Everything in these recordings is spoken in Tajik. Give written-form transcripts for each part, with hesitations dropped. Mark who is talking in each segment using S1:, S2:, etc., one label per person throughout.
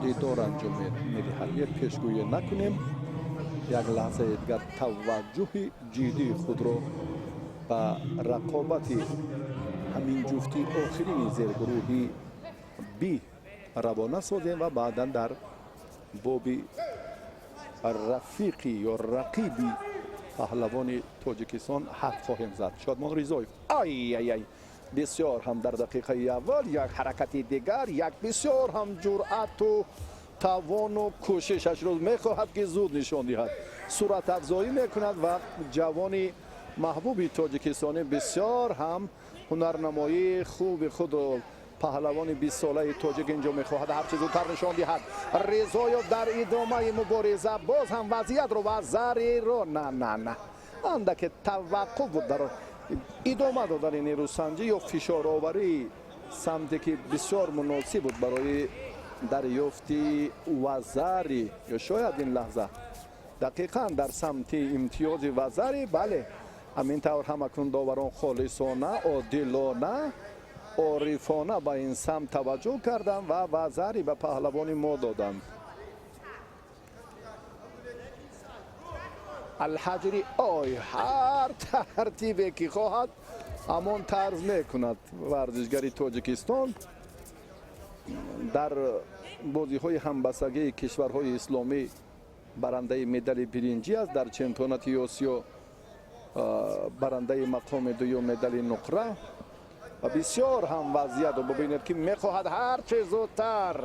S1: Дидор анҷом медиҳад. Як пешгӯӣ накунем, як лаҳзаи дигар таваҷҷӯҳи ҷиддии худро ба рақобати ҳамин ҷуфти охирини зергурӯҳи Би равона созем ва баъдан дар боби рафиқи ё рақиби паҳлавони Тоҷикистон ҳарф хоҳем зад. Шодмон Ризоев, ай ай ай, бисёр ҳам дар дақиқаи аввал як ҳаракати дигар, як бисёр ҳам ҷуръату тавону кӯшишашро мехоҳад, ки зуд нишон диҳад, суратафзоӣ мекунад ва ҷавони маҳбуби тоҷикистонӣ бисёр ҳам ҳунарнамоии хуби худро паҳлавони 20-солаи тоҷик инҷо мехоҳад ҳарчи зудтар нишон диҳад. Ризоев дар идомаи мубориза боз ҳам вазъиятро ва зариро на на на андаке таваққуф буд дар идома додани нерӯсанҷӣ ё фишороварии самте, ки бисёр муносиб буд барои дарёфти вазари ё шояд ин лаҳза дақиқан дар самти имтиёзи вазари. Бале, ҳамин тавр ҳам акнун доварон холисона, одилона, орифона ба ин самт таваҷҷӯҳ карданд ва вазари ба паҳлавони мо доданд. Алҳаҷри, ой, ҳар тартибе ки хоҳад, ҳамон тарз мекунад. Варзишгари Тоҷикистон дар бозиҳои ҳамбастагии кишварҳои исломӣ барандаи медали биринҷӣ аст, дар чемпионати Осиё барандаи мақоми дуюм, медали нуқра ва бисёр ҳам вазъиятро бубинед, ки мехоҳад ҳарчи зудтар,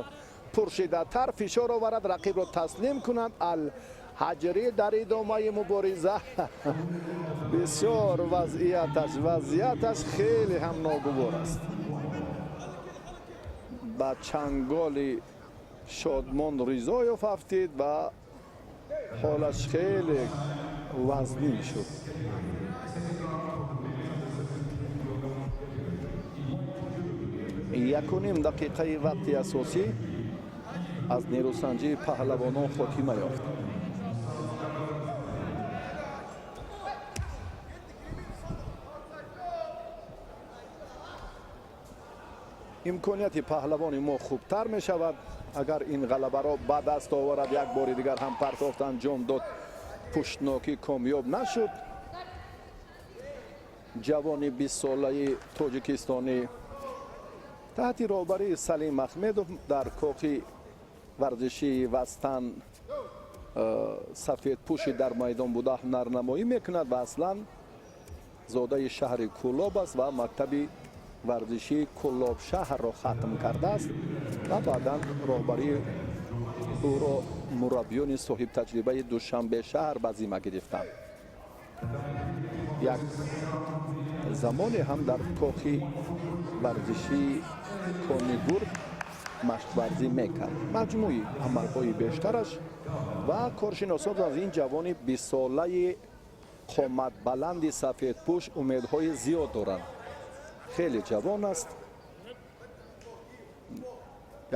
S1: пуршиддаттар фишор оварад, рақибро таслим кунад. Алҳаҷрӣ дар идомаи мубориза бисёр вазъияташ хеле ҳам ногувор аст. Ба чанголи Шодмон Ризоев афтид ва ҳолаш хеле вазнин шуд. 1.5 дақиқаи вақти асосӣ аз нерӯсанҷии паҳлавонон хотима ёфт. Имконияти паҳлавони мо хубтар мешавад, агар ин ғалабаро ба даст оварад. Як бори дигар ҳам партофт анҷом дод, пуштнокӣ комёб нашуд. Ҷавони 20-солаи тоҷикистонӣ таҳти роҳбарии Салим Ахмедов дар кохи варзишии Вастан сафедпӯши дар майдон буда ҳунарнамоӣ мекунад ва аслан зодаи шаҳри Кӯлоб аст ва мактаби варзишии Кӯлоб шаҳрро хатм кардааст ва баъдан роҳбарии ӯро мураббиёни соҳибтаҷрибаи Душанбе шаҳр ба зимма гирифтанд. Як замоне ҳам дар кохи варзишии Конигург машқварзӣ мекард. Маҷмӯи амалҳои бештараш ва коршиносон аз ин ҷавони 20-солаи қоматбаланди сафедпӯш умедҳои зиёд доранд. Хеле ҷавон аст,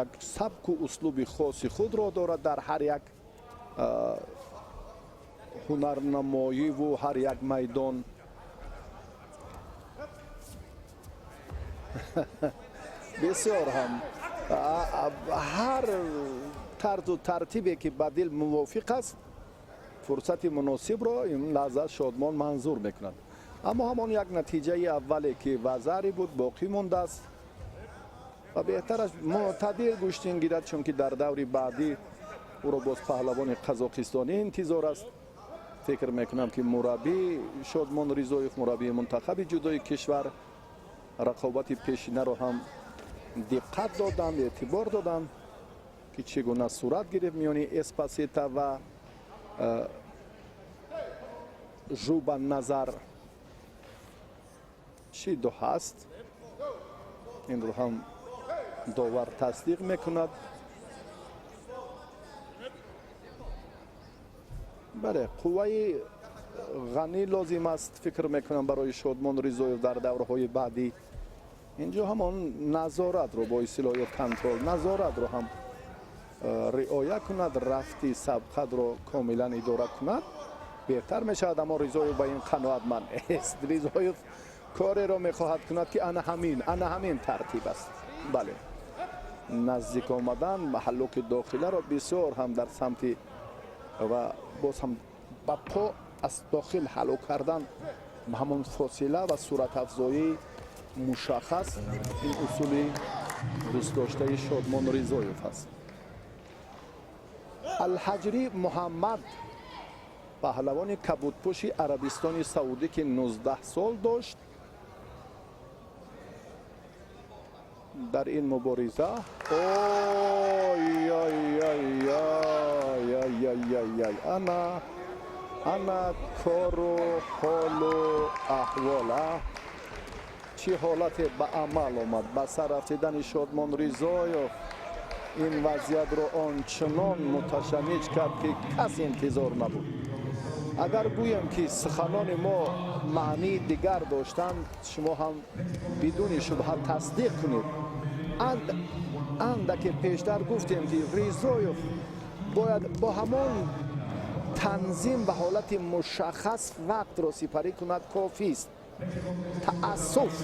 S1: як сабку услуби хоси худро дорад дар ҳар як ҳунарнамоиву ҳар як майдон. Бисёр ҳам ҳар тарзу тартибе ки ба дил мувофиқ аст, фурсати муносибро ин лаҳза Шодмон манзур мекунад. Аммо ҳамон як натиҷаи аввале, ки вазари буд, боқӣ мондааст ва беҳтараш мӯътадил гӯштин гирад, чунки дар даври баъдӣ ӯро боз паҳлавони қазоқистонӣ интизор аст. Фикр мекунам, ки мураббӣ Шодмон Ризоев, мураббии мунтахаби ҷудои кишвар, рақобати пешинаро ҳам диққат доданд, эътибор доданд, ки чӣ гуна сурат гирифт миёни Эспасита ва Жуба Назар. Чӣ ду ҳаст, инро ҳам довар тасдиқ мекунад. Бале, қувваи ғанӣ лозим аст, фикр мекунам, барои Шодмон Ризоев дар давраҳои баъдӣ. Инҷо ҳамон назоратро бо истилоҳи контрол, назоратро ҳам риоя кунад, рафти сабқатро комилан идора кунад, беҳтар мешавад. Аммо Ризоев ба ин қаноатманд нест. Ризоев кореро мехоҳад кунад, ки ана ҳамин тартиб аст. Бале. Наздик омадан ба ҳаллоки дохиларо бисёр ҳам дар самти ва боз ҳам ба по аз дохил ҳалок кардан, ҳамон фосила ва суръатафзоии мушаххас, ин усули дӯстдоштаи Шодмон Ризоев аст. Алҳаҷрӣ Муҳаммад, паҳлавони кабудпӯши Арабистони Саудӣ, ки 19 сол дошт дар ин мубориза. Ой-ой-ой-ой-ой-ой, ана ана кору ҳолу аҳвола чӣ ҳолате ба амал омад. Ба сар рафтидани Шодмон Ризоев ин вазъиятро ончунон муташанниҷ кард, ки кас интизор набуд. Агар гӯем, ки суханони мо маънии дигар доштанд, шумо ҳам бидуни шубҳа тасдиқ кунед. Андаке пештар гуфтем, ки Ризоев бояд бо ҳамон танзим ва ҳолати мушаххас вақтро сипарӣ кунад, кофист. Таассуф.